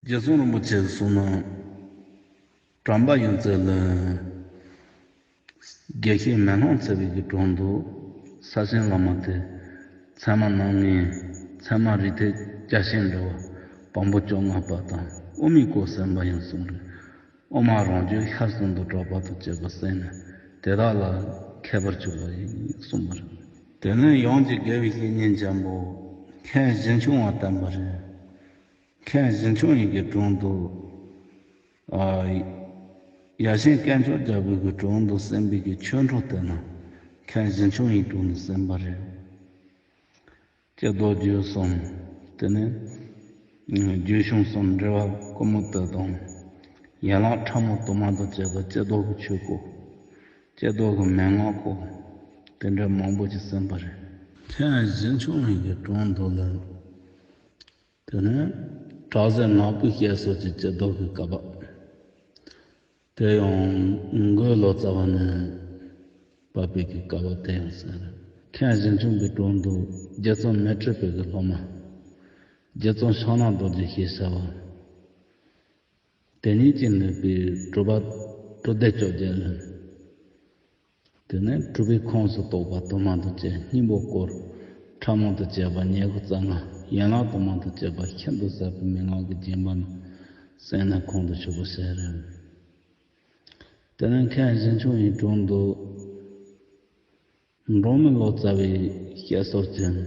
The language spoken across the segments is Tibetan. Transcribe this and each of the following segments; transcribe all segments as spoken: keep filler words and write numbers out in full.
རྗེ་ཙོང་རིན་པོ་ཆེས་གསུངས་ན། དྲན་པ་ཡོད་ཚད་ལ། དགེ་བཤེས་མེ་ལྷུང་འཚེ་བའི་གི་དྲུང་དུ། ས་ཆེན་བླ་མ་དེ། ཚད་མ་སྣ་ལྔའི། ཚད་མ་རིགས་གཏེར་རྒྱ་ཆེན་འགྲེལ་པ། བམ་པོ་བཅོ་ལྔ་པ་དང་དབུ་མའི་སྐོར་གསན་པ་ཡིན་གསུངས་རེད། དབུ་མ་རང་རྒྱུད་ཤར་གསུམ་དུ་གྲགས་པ་དང་བཅས་པ་གསན་ནས་དེ་དག་ལ་མཁས་པར་གྱུར་པ་ཡིན་གསུངས་པ་རེད། དེ་ནས་ཡང་གཅིག་དགེ་བའི་བཤེས་གཉེན་ཆེན་པོ་མཁན་ཞི་ཁྲོ་བ་བསྟེན་པ་རེད། མཁན་ཞི་ཁྲོ་བའི་གི་དྲུང་དུ། ཨ། ཡ་ཤན་དཀོན་མཆོག་རྒྱལ་པོའི་གི་དྲུང་དུ་གསན་པའི་གི་ཆོས་འཕྲོ་དེ་ནི་མཁན་ཞི་ཁྲོ་བའི་དྲུང་དུ་གསན་པ་རེད། ཀྱེ་རྡོར་རྒྱུད་གསུམ། དེ་ནས་རྒྱུད་གཞུང་གསུམ་འགྲེལ་པ་ཀུ་མུ་ཏ་དང་། ཡན་ལག་ཕྲ་མོ་དུ་མ་དང་བཅས་པ་ཀྱེ་རྡོར་གྱི་ཆོས་སྐོར། ཀྱེ་རྡོར་གྱི་མན་ངག་སྐོར། དེ་འདྲ་མང་པོ་ཞིག་གསན་པ་རེད། མཁན་ཞི་ཁྲོ་བའི་གི་དྲུང་དུ་ལ། དེ་ནས་བྲག་གསེབ་ནག་པོའི་ཞལ་སོགས་ཀྱི་ཀྱེ་རྡོར་གྱི་བཀའ་བབས། དེ་ཡང་མགོན་ལོ་ཙཱ་བ་ནས་བབས་པའི་གི་བཀའ་བབས་དེ་ཡང་གསན། མཁན་ཞི་ཁྲོ་བའི་དྲུང་དུ་རྗེ་ཙོང་མཻ་ཏྲི་པའི་གི་སློབ་མ། རྗེ་ཙོང་ཕྱག་ན་རྡོ་རྗེ་ཞེས་བྱ་བ། དེ་ཉིད་ཀྱིས་ནུས་པའི་གྲུབ་པ་དྲུག་སྡེ་བཅོ་བརྒྱད་ལས། དེ་ནས་གྲུབ་པའི་ཁོངས་སུ་གཏོགས་པ་དུ་མ་དང་བཅས་སྙིང་པོ་སྐོར། ཕྲ་མོ་དང་བཅས་པ་ཉེར་དགུ་རྩ་ལྔ། ཡན་ལག་དུ་མ་དང་བཅས་པ་ཤིན་ཏུ་ཟབ་པའི་མན་ངག་གི་རྒྱན་པ་རྣམས་གསན་ནས་ཁོང་དུ་ཆུད་པ་བྱས་རེད། དེ་ནས་མཁན་ཞི་ཁྲོ་བའི་དྲུང་དུ་འབྲོག་མི་ལོ་ཙཱ་བའི་ཞལ་སོགས་ཅན།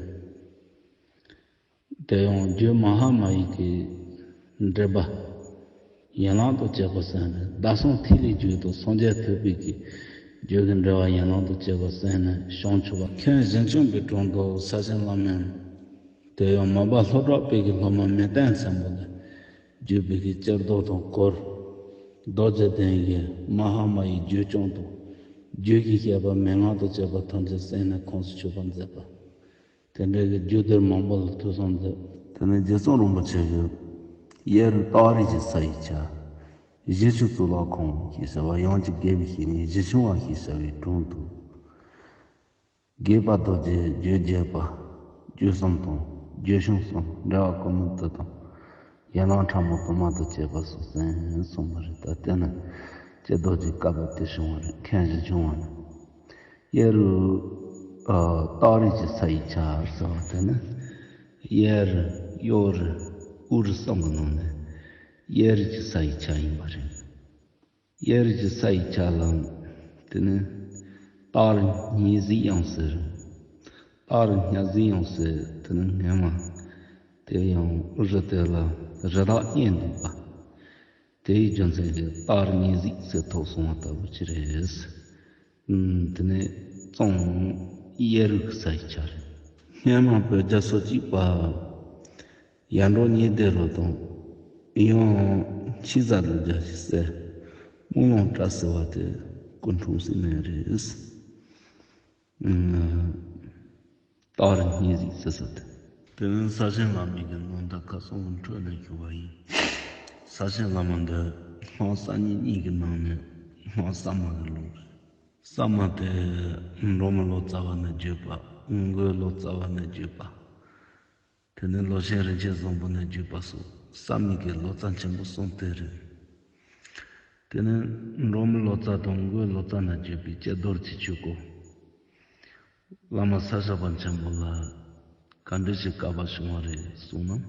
དེ་ཡང་རྒྱུད་མ་ཧཱ་མ་ཡིག་གི་འགྲེལ་པ། ཡན་ལག་ཏུ་བཅས་པ་གསན་ནས་བདག་སོང་ཐིག་ལེའི་རྒྱུད་དང་སངས་རྒྱས་ཐེག་པའི་གི་རྒྱུད་ཀྱི་འགྲེལ་པ་ཡན་ལག་ཏུ་བཅས་པ་གསན་ནས་བྱང་ཆུབ་པ། མཁན་ཞི་ཁྲོ་བའི་དྲུང་དུ་ས་ཆེན་བླ་མས། དེ་ཡང་མར་པ་ལྷོ་བྲག་པའི་གི་སློབ་མ་མེ་ཏན་ཚན་པོ་ལས་བརྒྱུད་པའི་གི་ཀྱེ་རྡོར་དང་སྐོར། རྡོ་རྗེ་གདན་གྱི་མ་ཧཱ་མ་ཡིག་རྒྱུད་སྐྱོང་དང་། རྒྱུད་ཀྱི་བཤད་པ་མན་ངག་ཏུ་བཅས་པ་ཐམས་ཅད་གསན་ནས་ཁོངས་སུ་ཆུད་པར་མཛད་པ། དེ་འདྲ་གི་རྒྱུད་སྡེ་མང་པོ་ལ་ཐོས་བསམ་མཛད། དེ་ནས་རྗེ་ཙོང་རིན་པོ་ཆེ་གིས་གཡས་རུ་སྟག་རི་གི་ས་ཡི་ཆ། གཞི་ཆུ་གཙུག་ལག་ཁང་ཞེས་བྱ་བ་ཡང་གཅིག་དགེ་བའི་བཤེས་གཉེན་ཞི་ཁྲོ་བ་ཞེས་བྱ་བའི་དྲུང་དུ། དགྱེས་པ་རྡོ་རྗེ་རྒྱུད་རྒྱས་པ། རྒྱུད་གསུམ་དང་རྒྱུད་གཞུང་གསུམ་འགྲེལ་པ་ཀུ་མུ་ཏ་དང་། ཡན་ལག་ཕྲ་མོ་དུ་མ་དང་བཅས་པ་སོགས་གསན་གསུངས་པ་རེད། ད་དེ་ནི་ཀྱེ་རྡོར་གྱི་བཀའ་བབས་དེ་བྱུང་བ་རེད། མཁན་ཞི་ཁྲོ་བ་ནས། གཡས་རུ། ཨ། སྟག་རི་གི་ས་ཡི་ཆ་ཟེར་བ་དེ་ནི། གཡས་རུ། གཡོན་རུ། དབུ་རུ་གསུམ་གྱི་ནང་ནས། གཡས་རུ་གི་ས་ཡི་ཆ་ཡིན་པ་རེད། གཡས་རུ་གི་ས་ཡི་ཆ་ལ། དེ་ནི། སྟག་རི་ཉི་ཟིག་ཡང་ཟེར། སྟག་རི་ཉི་ཟིག་ཡང་ཟེར། དེ་ནི་སྔོན་མ། དེ་ཡང་རི་དེ་ལ་རི་དྭགས་རྙེད་འདུག་པ། དེའི་རྒྱུ་མཚན་གྱིས་སྟག་རི་ཉི་ཟིག་ཟེར་ཐོགས་སོང་བ་ལྟ་བུ་ཅིག་རེད། ཨུམ། དེ་ནས་ཙོང་གཡས་རུ་གི་ས་ཡི་ཆ་རེད། སྔོན་མ་བོད་རྒྱལ་སོ་གཅིག་པ་ཡར་འབྲོག་ཉི་ཟླའི་རུ་དང་། ཡང་ཕྱི་ས་རུ་རྒྱལ་ཞིག་གསལ། སྨོན་ལམ་བཀྲ་ཟེར་བ་དེ་སྐུ་འཁྲུངས་ཟིན་ནས་རེད། ཨུམ། སྟག་རི་ཉི་ཟིག་ཟེར་ས་དེ། དེ་ནས་ས་ཆེན་བླ་མའི་གི་ནང་ད་ཁ་སང་འཕྲོས་ནས་བཞུགས་པ་ཡིན། ས་ཆེན་བླ་མ་འདི་ལྷ་གསར་རྙིང་གཉིས་ཀྱི་ནང་ནས་ལྷ་གསར་མ་གི་ལུང་རེད། གསར་མ་དེ་འབྲོག་མི་ལོ་ཙཱ་བ་ནས་བརྒྱུད་པ། མགོན་ལོ་ཙཱ་བ་ནས་བརྒྱུད་པ། དེ་ནས་ལོ་ཆེན་རིན་ཆེན་བཟང་པོ་ནས་བརྒྱུད་པ་སོགས་གསར་མའི་གི་ལོ་ཙཱ་ཆེན་པོ་གསུམ་དེ་རེད། དེ་ནས་འབྲོག་མི་ལོ་ཙཱ་དང་མགོན་ལོ་ཙཱ་ནས་བརྒྱུད་པའི་ཀྱེ་རྡོར་གྱི་ཆོས་སྐོར། བླ་མ་ས་སྐྱ་པཎ་ཆེན་པོ་ལ་ག་འདྲ་ཞིག་བཀའ་བབས་བྱུང་བ་རེད་གསུངས་ན།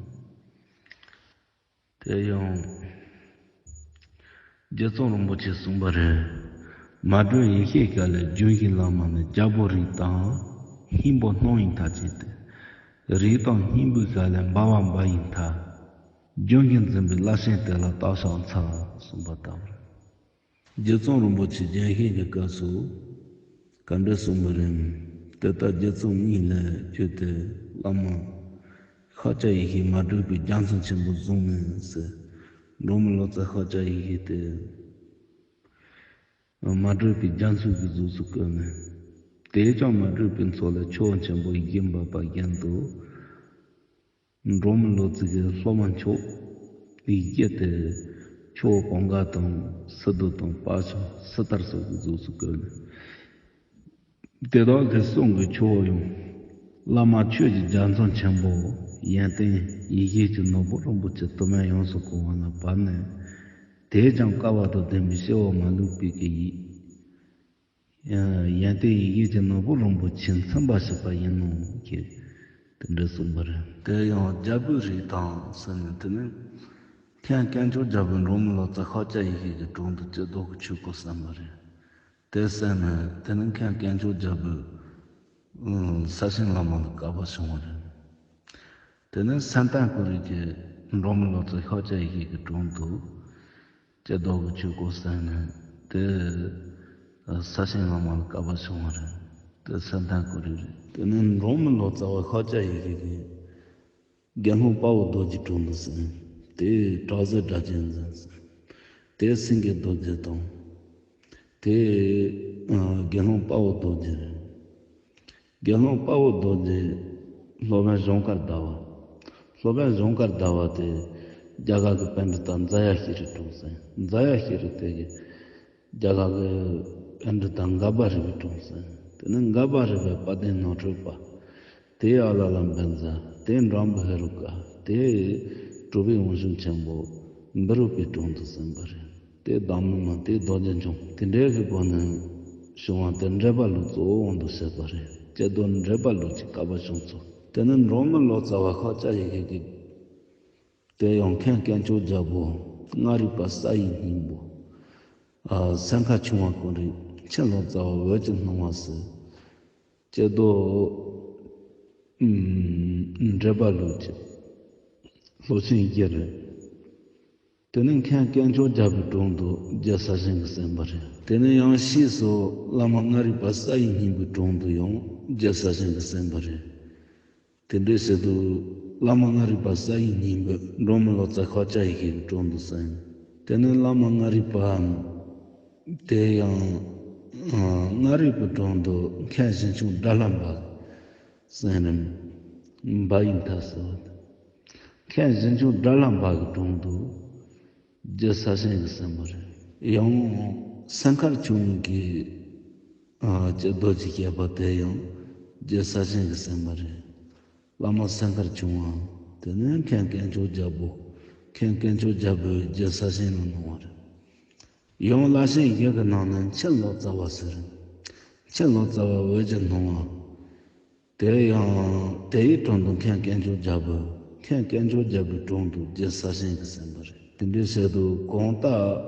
དེ་ཡང་རྗེ་ཙོང་རིན་པོ་ཆེས་གསུངས་པ་རེད། མ་དྲོས་ཡེ་ཤེས་སྐད་ལས་ལྗོན་ཤིང་ལ་མ་ནི་རྒྱལ་པོ་རིགས་དང་། སྙིང་པོ་སྣང་བའི་མཐའ་ཅན་ཏེ། རིགས་དང་སྙིང་པོའི་སྐད་ལས་འབར་བ་འབར་བའི་མཐའ། ལྗོན་ཤིང་འཛིན་པའི་བླ་ཆེན་དེ་ལ་བཏགས་ཤིང་འཚལ་གསུངས་པ་ལྟ་བུར། རྗེ་ཙོང་རིན་པོ་ཆེས་ལྗོན་ཤིང་གི་སྐབས་སུ་ག་འདྲ་གསུངས་པ་རེད། དེ་ལྟར་རྗེ་ཙོང་གཉིས་ལས་བརྒྱུད་དེ་བླ་མ་ཤཱཀྱ་ཡེ་ཤེས་མ་དྲོས་པའི་རྒྱ་མཚོ་ཆེན་པོ་བཟུང་ནས་ཟེར། འབྲོག་མི་ལོ་ཙཱ་ཤཱཀྱ་ཡེ་ཤེས་དེ་མ་དྲོས་པའི་རྒྱ་མཚོ་གི་གཟུགས་སུ་བཀོད་ནས། དེས་ཀྱང་མ་དྲོས་པའི་མཚོ་ལས་ཆུ་བོ་ཆེན་པོ་བཞི་འབབ་པ་བཞིན་དུ། འབྲོག་མི་ལོ་ཙཱ་གི་སློབ་མ་མཆོག་ལས་བརྒྱུད་དེ་ཆུ་བོ་བུང་ག་དང་སི་ཏུ་དང་དཔའ་ཆུང་སི་ཏར་སོགས་ཀྱི་གཟུགས་སུ་བཀོད་ནས། དེ་དག་གི་གསུང་གི་ཆུ་བོ་ཡང་བླ་མ་ཆོས་ཀྱི་རྒྱ་མཚོ་ཆེན་པོ། ཡོན་ཏན་ཡེ་ཤེས་ཀྱི་ནོར་བུ་རིན་པོ་ཆེ་དུ་མས་ཡོངས་སུ་བསྐོར་བ་ལ་བབས་ནས། དེས་ཀྱང་བསྐལ་པ་དང་ལྡན་པའི་སྐྱེ་བོ་མ་ལུས་པའི་གི་ཡིད། ཡོན་ཏན་ཡེ་ཤེས་ཀྱི་ནོར་བུ་རིན་པོ་ཆེ་ཚིམ་པར་བྱེད་པ་ཡིན་ནོ་ཞེས་དེ་འདྲ་གསུངས་པ་རེད། དེ་ཡང་རྒྱལ་པོའི་རིགས་དང་ཟེར་ནས། དེ་ནས་མཁན་དཀོན་མཆོག་རྒྱལ་པོས་འབྲོག་མི་ལོ་ཙཱ་ཤཱཀྱ་ཡེ་ཤེས་ཀྱི་དྲུང་དུ་སྐྱེ་རྡོར་གྱི་ཆོས་སྐོར་གསན་པ་རེད། དེ་གསན་ནས་དེ་ནས་མཁན་དཀོན་མཆོག་རྒྱལ་པོས་ས་སྐྱོང་བླ་མ་ལ་བསྐལ་པ་བྱུང་བ་རེད། དེ་ནས་སེམས་ལྡན་ཀུ་རེ་གིས་འབྲོག་མི་ལོ་ཙཱ་ཤཱཀྱ་ཡེ་ཤེས་ཀྱི་དྲུང་དུ་སྐྱེ་རྡོར་གྱི་ཆོས་སྐོར་གསན་ནས། དེ་ས་སྐྱོང་བླ་མ་ལ་བསྐལ་པ་བྱུང་བ་རེད། དེ་སེམས་ལྡན་ཀུ་རེ་རེད། དེ་ནས་འབྲོག་མི་ལོ་ཙཱ་བ་ཤཱཀྱ་ཡེ་ཤེས་ཀྱིས་དགེ་སློང་དཔའ་བོ་རྡོ་རྗེ་དྲུང་དུ་གསན། དེས་དྲག་ཟས་སྒྲ་གཅན་འཛིན་གསན། དེས་སེང་གེ་རྡོ་རྗེ་དང་། དེ་ཨ་དགེ་སློང་དཔའ་བོ་རྡོ་རྗེ་རེད། དགེ་སློང་དཔའ་བོ་རྡོ་རྗེ་སློབ་དཔོན་གཞོང་དཀར་ཟླ་བ། སློབ་དཔོན་གཞོང་དཀར་ཟླ་བ་དེ་རྒྱ་གར་གྱི་པཎྜི་ཏ་ཛ་ཡ་ཤྲཱི་ཡི་དྲུང་གསན། ཛ་ཡ་ཤྲཱི་ཡི་དེ་གིས་རྒྱ་གར་གྱི་པཎྜི་ཏ་འགག་པ་རི་བའི་དྲུང་གསན། དེ་ནས་འགག་པ་རི་བའི་དཔལ་ལྡན་ནོར་འཁྲུལ་པ། དེའི་ཨ་ལ་ལ་བཛྲ། དེའི་འབྲོང་བུ་ཧེ་རུ་ཀ། དེའི་གྲུབ་པའི་དབང་ཕྱུག་ཆེན་པོ་བཻ་རོ་པའི་དྲུང་དུ་གསན་པ་རེད། དེའི་བདག་མོ་མ། དེའི་རྡོ་རྗེ་འཆང་། དེ་འདྲའི་གི་སྒོ་ནས་བྱུང་བ་དེ་འགྲེལ་པ་ལུགས་གཙོ་བོ་དབང་དུ་བྱས་པ་རེད། སྐྱེ་རྡོར་འགྲེལ་པ་ལུགས་ཀྱི་བསྐལ་པ་བྱུང་ཚུལ། དེ་ནས་འབྲོག་མི་ལོ་ཙཱ་བ་ཤཱཀྱ་ཡེ་ཤེས་ཀྱིས། དེ་ཡང་མཁན་དཀོན་མཆོག་རྒྱལ་པོ་མངའ་རིས་པ་སའི་སྙིང་པོ། ཨ་སེང་ཁ་ཆུང་བ་ཀུན་རིག་མཁྱེན་ལོ་ཙཱ་བ་འོད་ཀྱི་སྣང་བ་ཟེར། སྐྱེ་རྡོར་འགྲེལ་པ་ལུགས་ཀྱི་སློབ་ཆེན་བཞི་རེད། དེ་ནས་མཁན་དཀོན་མཆོག་རྒྱལ་པོའི་དྲུང་དུ་རྒྱལ་སྲས་བྱིན་གྱིས་གསན་པ་རེད། དེ་ནས་ཡང་ཕྱིས་སུ་བླ་མ་མངའ་རིས་པ་སའི་སྙིང་པོའི་དྲུང་དུ་ཡང་རྒྱལ་སྲས་བྱིན་གྱིས་གསན་པ་རེད། དེ་འདྲའི་ཆེད་དུ་བླ་མ་མངའ་རིས་པ་སའི་སྙིང་པོས་འབྲོག་མི་ལོ་ཙཱ་ཤཱཀྱ་ཡེ་ཤེས་ཀྱི་དྲུང་དུ་གསན། དེ་ནས་བླ་མ་མངའ་རིས་པའམ། དེ་ཡང་ཨ་མངའ་རིས་པའི་དྲུང་དུ་མཁན་ཞིང་སྐྱོང་དགྲ་ལྷ་འབའ་གསན་རིམ་འབའ་ཡི་མཐའ་ཟེར་བ་དང་། མཁན་ཞིང་སྐྱོང་དགྲ་ལྷ་འབའ་གི་དྲུང་དུ་རྒྱལ་སྲས་བྱིན་གྱིས་གསན་པ་རེད། ཡང་སེང་དཀར་ཆུང་ངུ་གིས་ཨ་སྐྱེ་རྡོར་གྱིས་བཤད་པ་དེ་ཡང་རྒྱལ་སྲས་བྱིན་གྱིས་གསན་པ་རེད། བླ་མ་སེང་དཀར་ཆུང་བ། དེ་ནས་མཁན་དཀོན་མཆོག་རྒྱལ་པོ། མཁན་དཀོན་མཆོག་རྒྱལ་པོས་རྒྱལ་སྲས་བྱིན་ལ་གནང་བ་རེད། ཡང་བླ་ཆེན་བཞི་གི་ནང་ནས་མཁྱེན་ལོ་ཙཱ་བ་ཟེར། མཁྱེན་ལོ་ཙཱ་བ་འོད་ཀྱི་སྣང་བ། དེ་ཡང་དེའི་དྲུང་དུ་མཁན་དཀོན་མཆོག་རྒྱལ་པོ། མཁན་དཀོན་མཆོག་རྒྱལ་པོའི་དྲུང་དུ་རྒྱལ་སྲས་བྱིན་གྱིས་གསན་པ་རེད། དེ་འདྲའི་ཆེད་དུ་གང་ལྟར་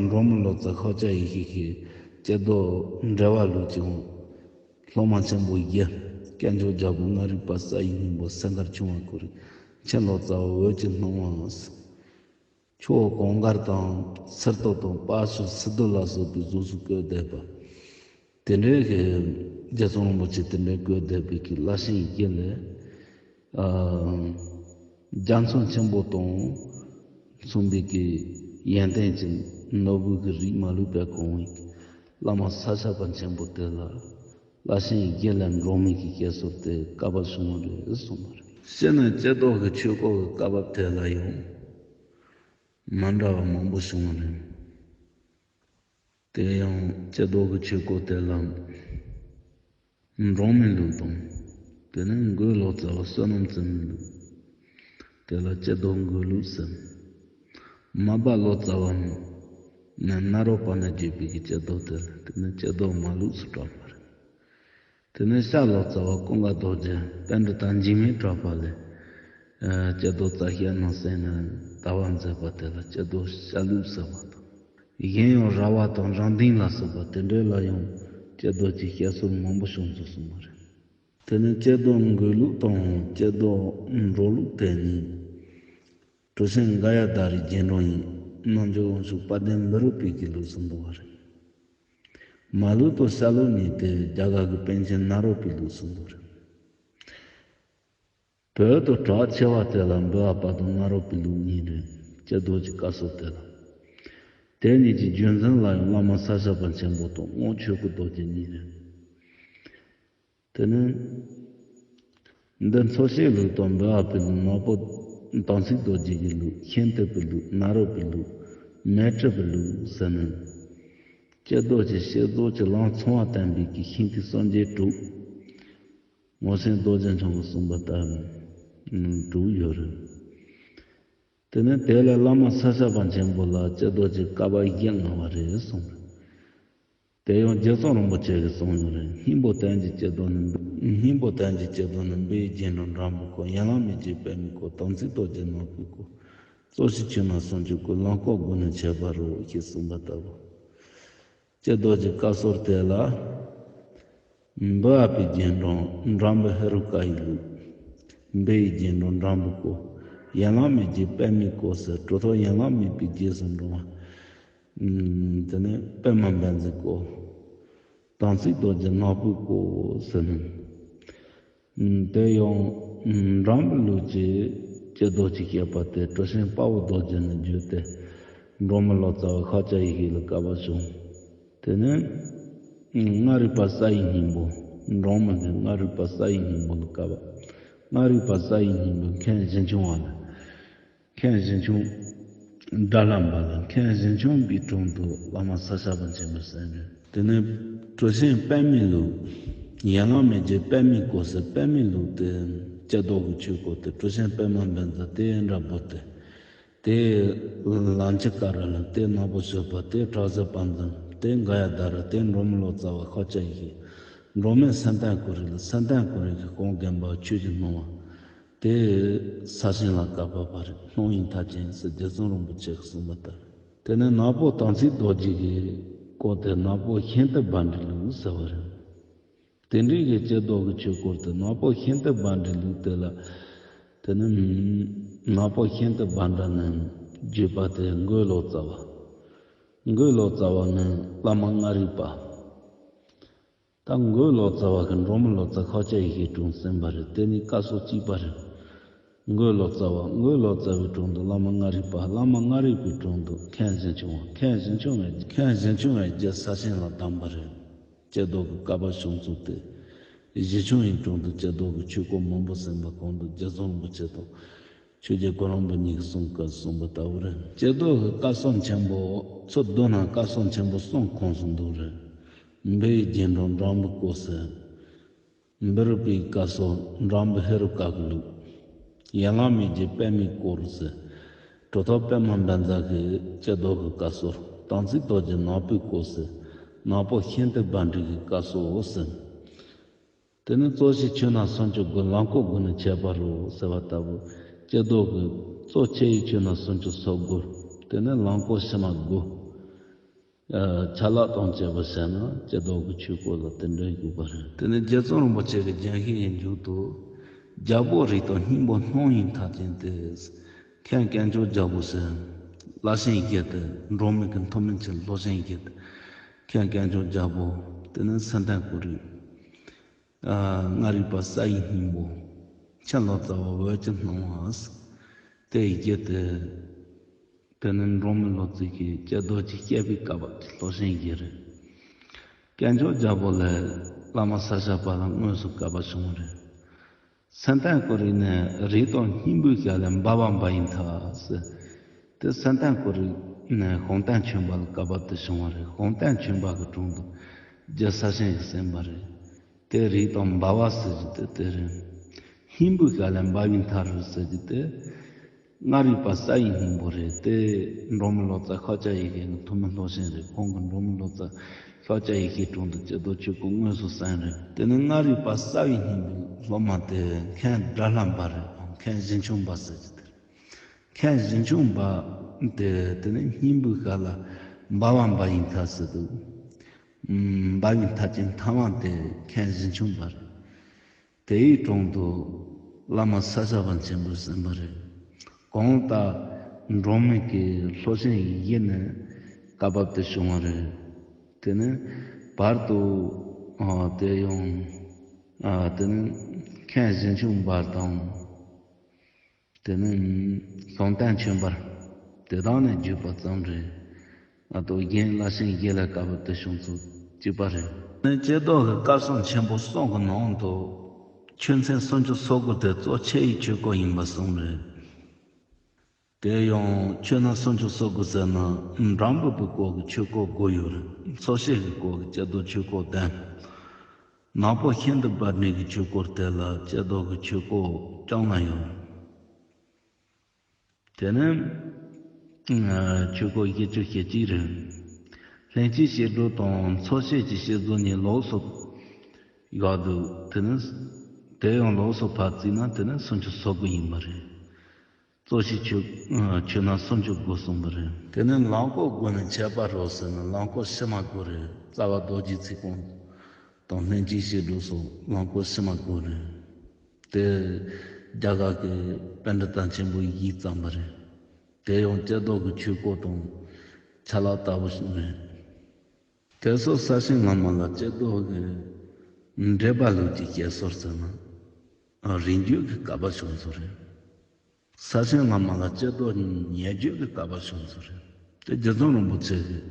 འབྲོག་མི་ལོ་ཙཱ་ཤཱཀྱ་ཡེ་ཤེས་ཀྱིས་སྐྱེ་རྡོར་འགྲེལ་པ་ལུགས་ཀྱི་སློབ་མ་ཆེན་པོ་བཞི། དཀོན་མཆོག་རྒྱལ་པོ། མངའ་རིས་པ་སའི་སྙིང་པོ། སེང་དཀར་ཆུང་བ་ཀུན་རིག། མཁྱེན་ལོ་ཙཱ་བ་འོད་ཀྱི་སྣང་བ། ཕྱོགས་གངས་དཀར་དང་། སིལ་ཏོག་དང་། དཔའ་ཤོད། སིལ་སྡུག་ལ་སོགས་པའི་གཟུགས་སུ་བཀོད་བསྡད་པ། དེ་འདྲའི་གི་རྗེ་ཙོང་རིན་པོ་ཆེ་དེ་འདྲའི་བཀོད་བསྡད་པའི་གི་བླ་ཆེན་བཞི་ལས། ཨ་རྒྱ་མཚོ་ཆེན་པོ་དང་མཚུངས་པའི་གི་ཡོན་ཏན་གྱི་ནོར་བུ་གི་རིགས་མ་ལུས་པ་གང་བའི་བླ་མ་ས་སྐྱ་པ་ཆེན་པོ་དེ་ལ། བླ་ཆེན་བཞི་ལས་འབྲོག་མི་གི་སྐྱེ་སོར་དེ་བསྐལ་པ་བྱུང་བ་རེད་གསུངས་པ་རེད། སྤྱིར་ན་སྐྱེ་རྡོར་གྱི་ཆོས་སྐོར་གྱི་བསྐལ་པ་དེ་ལ་ཡང་མ་འདྲ་བ་མང་པོ་བྱུང་བ་རེད། དེ་ཡང་སྐྱེ་རྡོར་གྱི་ཆོས་སྐོར་དེ་ལ་འབྲོག་མི་ལུགས་དང་། དེ་ནས་མགོན་ལོ་ཙཱ་བ་བསོད་ནམས་བརྩོན་མི་ལུགས། དེ་ལ་སྐྱེ་རྡོར་མགོན་ལུགས་ཟེར། མར་པ་ལོ་ཙཱ་བ་ནས་ནཱ་རོ་པ་ཎ་བརྒྱུད་པའི་གི་སྐྱེ་རྡོར་དེ་ལ། དེ་ནས་སྐྱེ་རྡོར་མ་ལུགས་སུ་གྲགས་པ་རེད། དེ་ནས་ཤར་ལོ་ཙཱ་བ་ཀུན་དགའ་རྡོ་རྗེ་པཎྜི་ཏ་འཇིགས་མེད་གྲགས་པ་ལས། ཨ་སྐྱེ་རྡོར་རྩ་ཤེ་རྣམ་གསལ་ནས་དར་བར་མཛད་པ་དེ་ལ་སྐྱེ་རྡོར་ཤར་ལུགས་ཟེར་བ་དང་། གཞན་ཡང་ར་བ་དང་རང་སྡིངས་ལ་སོགས་པ་དེ་འདྲ་ལ་ཡང་སྐྱེ་རྡོར་གྱི་སྐྱེ་སྲོལ་མང་པོ་བྱུང་ཚུལ་གསུངས་པ་རེད། དེ་ནས་སྐྱེ་རྡོར་མགོན་ལུགས་དང་སྐྱེ་རྡོར་འབྲོག་ལུགས་དེ་གཉིས། གྲུབ་ཆེན་ག་ཡ་དྷ་རའི་རྗེས་འབྲང་ཡིན། རྣལ་འབྱོར་དབང་ཕྱུག་དཔལ་ལྡན་བཻ་རོ་པའི་གི་ལུགས་སུ་འདུ་བ་རེད། མར་ལུགས་དང་ཤར་ལུགས་གཉིས་དེ་རྒྱ་གར་གྱི་པཎ་ཆེན་ནཱ་རོ་པའི་ལུགས་སུ་འདུ་བ་རེད། བོད་དུ་གྲགས་ཆེ་བ་དེ་ལ་འབུལ་བ་པ་དང་ནཱ་རོ་པའི་ལུགས་གཉིས་རེད། སྐྱེ་རྡོར་གྱི་བསྐལ་སྲོལ་དེ་ལ། དེ་གཉིས་ཀྱི་རྒྱུན་འཛིན་ལ་ཡང་བླ་མ་ས་སྐྱ་པ་ཆེན་པོ་དང་དབང་ཆོས་སྐུ་རྡོ་རྗེ་གཉིས་རེད། དེ་ནས་འདི་འཚོ་བྱེད་ལུགས་དང་འབུལ་བ་པའི་ལུགས། ནག་པོ་དམ་ཚིག་རྡོ་རྗེ་གི་ལུགས། ཤིང་རྟ་པའི་ལུགས། ནཱ་རོ་པའི་ལུགས། མེ་ཏྲི་པའི་ལུགས་ཟེར་ནས། སྐྱེ་རྡོར་གྱི་བསྐྱེད་རྫོགས་ཀྱི་ལམ་ཚང་བ་བསྟན་པའི་གི་ཤིང་རྟའི་སངས་རྒྱས་དྲུག། ངོར་ཆེན་རྡོ་རྗེ་འཆང་གིས་གསུངས་པ་ལྟར། དྲུག་ཡོད་རེད། དེ་ནས་དེ་ལ་བླ་མ་ས་སྐྱ་པ་ཆེན་པོ་ལ་སྐྱེ་རྡོ་རྗེ་བཀའ་པ་བཞི་མངའ་བ་རེད་གསུངས་རེད། དེ་ཡང་རྗེ་ཙོང་རིན་པོ་ཆེ་གིས་གསུངས་ཡོད་རེད། སྙིང་པོ་དོན་གྱི་སྐྱེ་རྡོ་ནི། སྙིང་པོ་དོན་གྱི་སྐྱེ་རྡོ་ནི། འབུམ་པའི་རྒྱན་དྲུག་འགྲེང་བུའི་སྐོར། ཡན་ལག་མི་བརྗེད་པདྨའི་སྐོར། དམ་ཚིག་རྡོ་རྗེ་ནག་པོའི་སྐོར། རྩོད་གཞི་ཆོས་སྣ་སུམ་ཅུ་སྐོར། གླང་སྐོར་དགུ་ནི་འཆད་པར་རོ་ཞེས་གསུངས་པ་ལྟ་བུ། སྐྱེ་རྡོ་རྗེ་བཀའ་ཟུར་དེ་ལ། འབུམ་པའི་རྒྱན་དྲུག་འགྲེང་བུ་ཧེ་རུ་ཀ་ཡི་ལུགས། འབུམ་པའི་རྒྱན་དྲུག་འགྲེང་བུའི་སྐོར། ཡན་ལག་མི་བརྗེད་པདྨའི་སྐོར་ཟེར། གྲུབ་ཐོབ་ཡན་ལག་མེད་པའི་རྗེས་སུ་འགྲོ་བ། དེ་ནས་པདྨ་བཛྲའི་སྐོར། དམ་ཚིག་རྡོ་རྗེ་ནག་པོའི་སྐོར་ཟེར་ནས། དེ་ཡང་འགྲེང་བུའི་ལུགས་ཀྱི་སྐྱེ་རྡོ་རྗེ་བཤད་པ་དེ་གྲུབ་ཆེན་དཔའ་བོ་རྡོ་རྗེ་ནས་བརྒྱུད་དེ། འབྲོག་མི་ལོ་ཙཱ་བ་ཤཱཀྱ་ཡེ་ཤེས་ལ་བསྐལ་པ་བྱུང་། དེ་ནས་མངའ་རིས་པ་རྩ་བའི་སྙིང་པོ། འབྲོག་མི་གི་མངའ་རིས་པ་རྩ་བའི་སྙིང་པོ་ལ་བསྐལ་པ། མངའ་རིས་པ་རྩ་བའི་སྙིང་པོ་མཁན་བཞི་འཆང་བ་ལ། མཁན་བཞི་འཆང་དགྲ་ལྷ་འབར་ལ། མཁན་བཞི་འཆང་གི་དྲུང་དུ་བླ་མ་ས་སྐྱ་པ་ཆེན་པོ་གསན་རེད། དེ་ནས་གྲུབ་ཆེན་པདྨའི་ལུགས། ཡན་ལག་མི་བརྗེད་པདྨའི་སྐོར་ཟེར། པདྨའི་ལུགས་དེ་སྐྱེ་རྡོ་གི་ཆོས་སྐོར་དེ་གྲུབ་ཆེན་པདྨ་བཛྲ་དེ་འདྲ་བོ་དེ། དེ་ལམ་ཁྱེར་ཀ་ར་ལ། དེ་ནག་པོ་བྱེད་པ། དེ་བྲག་བརྩེགས་པ་འཛིན། དེ་འགའ་ཡ་དྷ་ར། དེ་འབྲོག་མི་ལོ་ཙཱ་བ་ཤཱཀྱ་ཡེ་ཤེས། འབྲོག་མི་སེ་བན་ཀུ་རི་ལ། སེ་བན་ཀུ་རི་གི་གོང་དགོན་པ་ཆོས་ཀྱི་སྣང་བ། དེ་ས་ཆེན་ལ་བསྐལ་པ་བར་རེད། སྣང་བའི་མཐའ་ཅན་ཟེར་རྗེ་ཙོང་རིན་པོ་ཆེ་གིས་གསུངས་པ་ལྟར། དེ་ནས་ནག་པོ་དམ་ཚིག་རྡོ་རྗེ་གི་སྐོར་དེ་ནག་པོ་ཤིན་ཏུ་སྦ་འདྲིའི་ལུགས་ཟེར་བ་རེད། དེ་འདྲའི་གི་སྐྱེ་རྡོ་གི་ཆོས་སྐོར་དེ་ནག་པོ་ཤིན་ཏུ་སྦ་འདྲིའི་ལུགས་དེ་ལ། དེ་ནི་ནག་པོ་ཤིན་ཏུ་སྦ་འདྲ་ནས་བརྒྱུད་པ་དེ་མགོན་ལོ་ཙཱ་བ། མགོན་ལོ་ཙཱ་བ་ནི་བླ་མ་མངའ་རིས་པ། ད་མགོན་ལོ་ཙཱ་བ་གིས་འབྲོག་མི་ལོ་ཙཱ་ཤཱཀྱ་ཡེ་ཤེས་དྲུང་གསན་པ་རེད། དེ་ནི་བཀའ་ཟུར་གཅིག་པ་རེད། མགོན་ལོ་ཙཱ་བ། མགོན་ལོ་ཙཱ་བའི་དྲུང་དུ་བླ་མ་མངའ་རིས་པ། བླ་མ་མངའ་རིས་པའི་དྲུང་དུ་མཁན་བཞི་འཆང་བ། མཁན་བཞི་འཆང་བས། མཁན་བཞི་འཆང་བས་རྒྱལ་ས་ཆེན་ལ་གདམས་པ་རེད། སྐྱེ་རྡོ་གི་བསྐལ་པ་བྱུང་ཚུལ་དེ། བཞི་འཆང་ཡི་དྲུང་དུ་སྐྱེ་རྡོ་གི་ཆོས་སྐོར་མང་པོ་གསན་པ་གོང་དུ་རྗེ་ཙོང་རིན་པོ་ཆེ་དང་། ཆོས་རྗེ་གུ་རུ་རིན་པོ་ཆེ་གཉིས་ཀྱིས་གསུངས་སྐད་གསུངས་པ་ལྟ་བུ་རེད། སྐྱེ་རྡོ་གི་བསྐལ་བཟང་ཆེན་པོ་ཚོ་མདོ་ནང་བསྐལ་བཟང་ཆེན་པོ་གསུམ་ཁོངས་སུ་འདུ་རེད། འབུམ་པའི་རྒྱན་དྲུག་འགྲེང་བུའི་སྐོར་ཟེར། འབུམ་པའི་བསྐལ་བཟང་འགྲེང་བུ་ཧེ་རུ་ཀ་གི་ལུགས། ཡན་ལག་མི་བརྗེད་པདྨའི་སྐོར་ཟེར། གྲུབ་ཐོབ་པདྨ་བཛྲ་གི་སྐྱེ་རྡོ་གི་བསྐལ་བཟང་། དམ་ཚིག་རྡོ་རྗེ་ནག་པོའི་སྐོར་ཟེར། ནག་པོ་ཤིན་ཏུ་སྦ་འདྲིའི་བསྐལ་བཟང་ཟེར། དེ་ནས་རྩོད་གཞི་ཆོས་སྣ་སུམ་ཅུ་སྐོར། གླང་སྐོར་དགུ་ནི་འཆད་པར་རོ་ཟེར་བ་ལྟ་བུ། སྐྱེ་རྡོ་གི་གཙོ་ཆེ་བའི་ཆོས་སྣ་སུམ་ཅུ་སོ་དགུ། དེ་ནས་གླང་སྐོར་ཕྱི་མ་དགུ། ཨ། ཆ་ལག་དང་བཅས་པ་བྱས་ན་སྐྱེ་རྡོ་གི་ཆོས་སྐོར་ལ་དེ་འདྲ་ཡོད་པ་རེད། དེ་ནས་རྗེ་ཙོང་རིན་པོ་ཆེ་གི་རྒྱན་ཤེས་ཡིན་མཇུག་ཏུ། རྒྱལ་པོ་རིགས་དང་སྙིང་པོ་སྣང་བའི་མཐའ་ཅན་ཏེ། མཁན་དཀོན་མཆོག་རྒྱལ་པོ་ཟེར། བླ་ཆེན་བཞི་སྟེ། འབྲོག་མི་གི་མཐུ་མི་ཆེན་བློ་ཆེན་བཞི་སྟེ། མཁན་དཀོན་མཆོག་རྒྱལ་པོ། དེ་ནས་སེ་བན་ཀུ་རི། ཨ། མངའ་རིས་པ་རྩ་བའི་སྙིང་པོ། མཁན་ལོ་ཙཱ་བ་འོད་ཀྱི་སྣང་བ། དེ་བཞི་སྟེ། དེ་ནི་འབྲོག་མི་ལོ་ཙཱ་གི་སྐྱེ་རྡོ་རྗེ་བཤད་པའི་བསྐལ་པ་གི་སློབ་ཆེན་བཞི་རེད། དཀོན་མཆོག་རྒྱལ་པོ་ལས་བླ་མ་ས་སྐྱ་པ་ལ་དངོས་སུ་བསྐལ་པ་བྱུང་བ་རེད། སེ་བན་ཀུ་རི་ནས་རིགས་དང་སྙིང་པོའི་ཞལ་ལས་འབར་བ་འབར་བའི་མཐའ་ཟེར། དེ་སེ་བན་ཀུ་རི་ནས་ཤོང་སྟོན་ཆོས་འབར་ལ་བསྐལ་པ་དུ་བྱུང་བ་རེད། ཤོང་སྟོན་ཆོས་འབར་གྱི་དྲུང་དུ་རྒྱལ་ས་ཆེན་ཞིག་གསན་པ་རེད། དེ་རིགས་དང་འབར་བ་ཟེར་རྒྱུ་དེ་དེ་རེད། སྙིང་པོའི་ཞལ་ལས་འབར་བའི་མཐའ་རུ་ཟེར་རྒྱུ་དེ། མངའ་རིས་པ་རྩ་བའི་སྙིང་པོ་རེད་དེ། འབྲོག་མི་ལོ་ཙཱ་ཤཱཀྱ་ཡེ་ཤེས་ཀྱི་ཐུན་མོང་སློབ་ཆེན་རེད། ཁོང་གིས་འབྲོག་མི་ལོ་ཙཱ་ཤཱཀྱ་ཡེ་ཤེས་དྲུང་དུ་སྐྱེ་རྡོ་ཆོས་སྐོར་དངོས་སུ་གསན་རེད། དེ་ནི་མངའ་རིས་པ་རྩ་བའི་སྙིང་པོའི་སློབ་མ་དེ་མཁན་དགྲ་ལྷ་འབར་རེད། མཁན་བཞི་འཆང་འབར་ཟེར་རྒྱུ་དེ་རེད། མཁན་བཞི་འཆང་འབར་དེ། དེ་ནི་སྙིང་པོའི་ཞལ་ལ་འབར་བ་འབར་བའི་མཐའ་ཟེར་འདུག། འབར་བའི་མཐའ་ཅན་མཐའ་དབང་དེ་མཁན་བཞི་འཆང་འབར་རེད། དེའི་དྲུང་དུ་བླ་མ་ས་སྐྱ་པ་ཆེན་པོས་གསན་པ་རེད། གང་ལྟར་འབྲོག་མི་གི་སློབ་ཆེན་བཞི་ནས་བསྐལ་པ་དུ་བྱུང་བ་རེད། དེ་ནས་བར་དུ། ཨ། དེ་ཡང་། ཨ། དེ་ནས་མཁན་བཞི་འཆང་འབར་དང་། དེ་ནས་ཤོང་སྟོན་ཆོས་འབར། དེ་དག་ནས་བརྒྱུད་པ་ཙམ་རེད། ཨ། ཏོ་རྒན་བླ་ཆེན་བཞི་ལ་བསྐལ་པ་དུ་བྱུང་ཚུལ་གཅིག་པ་རེད། ནས་སྐྱེ་རྡོ་གི་བསྐལ་བཟང་ཆེན་པོ་གསུམ་གྱི་ནང་དུ་ཆོས་ཚན་སུམ་ཅུ་སོ་དགུ་དེ་གཙོ་ཆེ་བའི་ཆོས་སྐོར་ཡིན་པ་གསུངས་རེད། དེ་ཡང་ཆོས་སྣ་སུམ་ཅུ་སོ་དགུ་ཟེར་ན་འགྲེང་བུ་པའི་སྐོར་གྱི་ཆོས་སྐོར་དགུ་ཡོད་རེད། འཚོ་བྱེད་ཀྱི་སྐོར་གྱི་སྐྱེ་རྡོ་ཆོས་སྐོར་བདུན། ནག་པོ་ཤིན་ཏུ་སྦ་འདྲིའི་ཆོས་སྐོར་དེ་ལ་སྐྱེ་རྡོ་གི་ཆོས་སྐོར་བཅོ་ལྔ་ཡོད། དེ་ནས་ཆོས་སྐོར་བཞི་བཅུ་ཞེ་གཅིག་རེད། ལྷན་ཅིག་བཤད་སྒྲུབ་དང་ཚོགས་བཤད་ཀྱི་བཤད་རྫོགས་གཉིས་ལོགས་སུ་ཡོད་འདུག་དེ་ནས་དེ་ཡང་ལོགས་སུ་ཕར་བརྩིས་ན་དེ་ནས་སུམ་ཅུ་སོ་དགུ་ཡིན་པ་རེད། རྩོད་གཞི་ཆོད་ཆོད་ན་སུམ་ཅུ་དགུ་གསུངས་པ་རེད། དེ་ནས་ལམ་སྐོར་དགུ་ནི་འཆད་པ་རོ་ཟེར་ན་ལམ་སྐོར་ཕྱི་མ་དགུ་རེད། རྩ་བ་རྡོ་རྗེ་ཚིག་ཀོང་དང་ལྷན་ཅིག་བཤད་སྒྲུབ་སོགས་ལམ་སྐོར་ཕྱི་མ་དགུ་རེད། དེ་རྒྱ་གར་གྱི་པཎྜི་ཏ་ཆེན་པོ་བཞིས་བརྩམས་པ་རེད། དེ་ཡང་སྐྱབས་བདག་གི་ཆོས་སྐོར་དང་ཆ་ལག་ལྟ་བུ་ཞིག་རེད། དེ་སོགས་ས་ཆེན་བླ་མ་ལ་སྐྱབས་བདག་གིས་འགྲེལ་པ་ལུགས་ཀྱི་བཤད་སྲོལ་ཟེར་ན་རིང་བརྗོད་ཀྱི་བསྐལ་པ་བྱུང་ཚུལ་རེད། ས་ཆེན་བླ་མ་ལ་སྐྱབས་བདག་ཉེ་བརྗོད་ཀྱི་བསྐལ་པ་བྱུང་ཚུལ་རེད། དེ་རྗེ་ཙོང་རིན་པོ་ཆེ་གིས་